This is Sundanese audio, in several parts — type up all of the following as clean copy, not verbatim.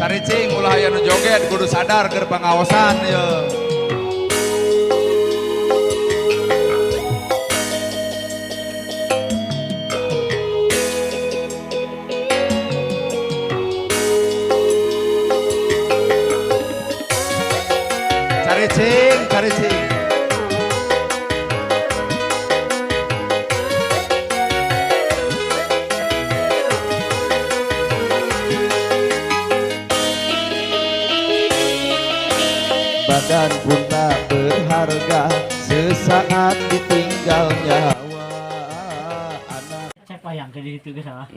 Caricing ulah aya nu joget, kudu sadar keur pangaosan ye. Caricing, caricing. Badan pun tak berharga sesaat ditinggal nyawa anak. Cek wayang ke itu ke salah.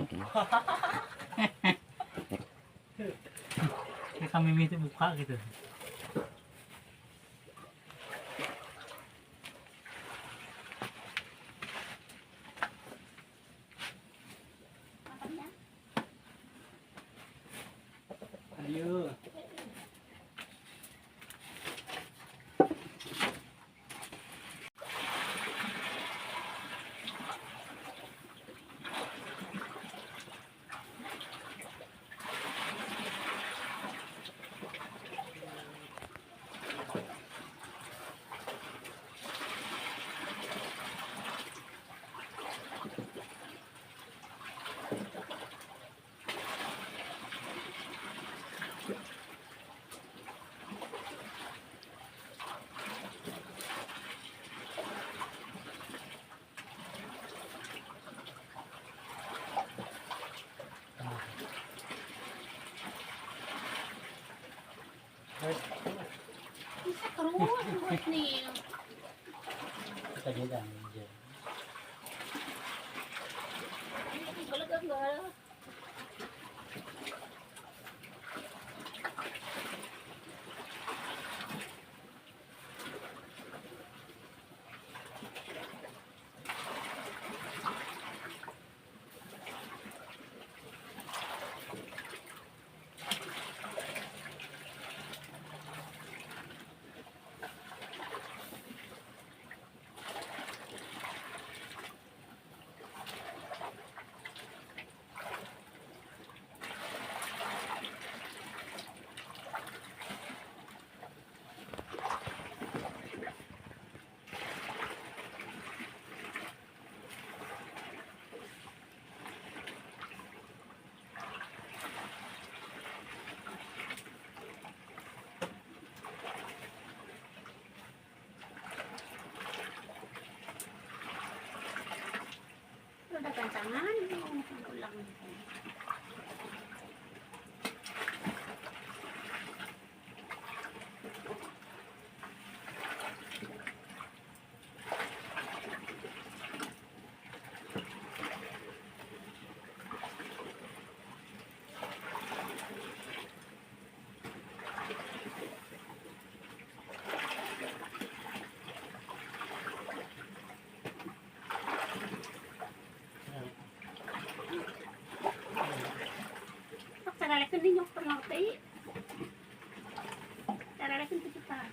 Kayak kami itu buka gitu. Ayo. Bisa terus buat nih. Kita jalan aja. Ini enggak. Udah gancangan, ulang. Saralekin ninyo pengerti. Saralekin itu kita.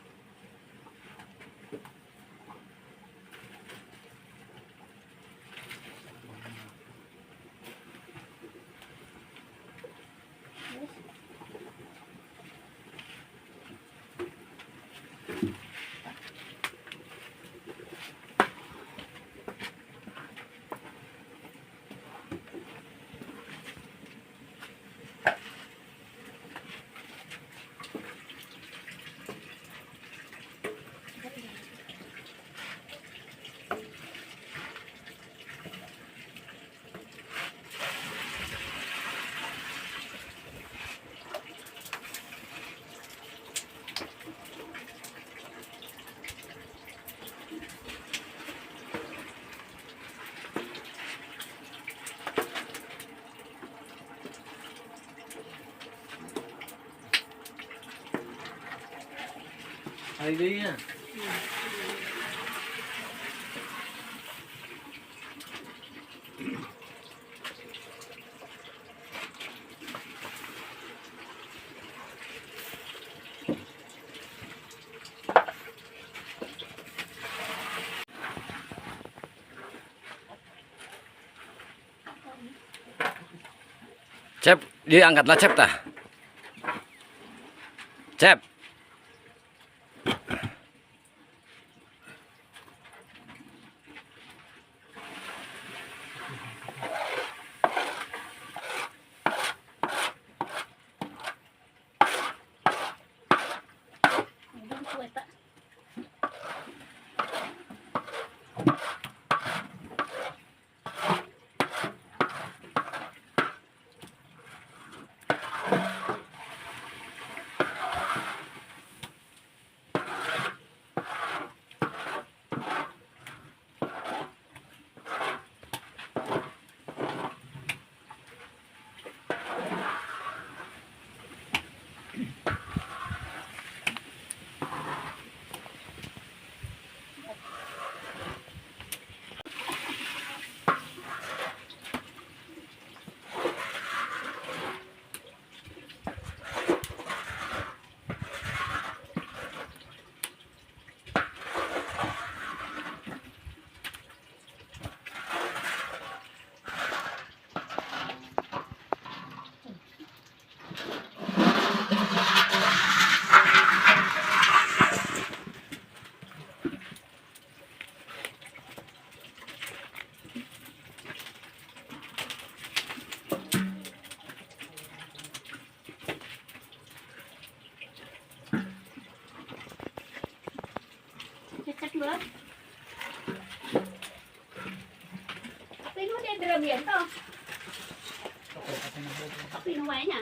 Hari ini ya. Cep, diangkatlah Cep tah. Cep. Ang kue pak. Cecek ba? Pino dia drum yan to. Pinuha niya.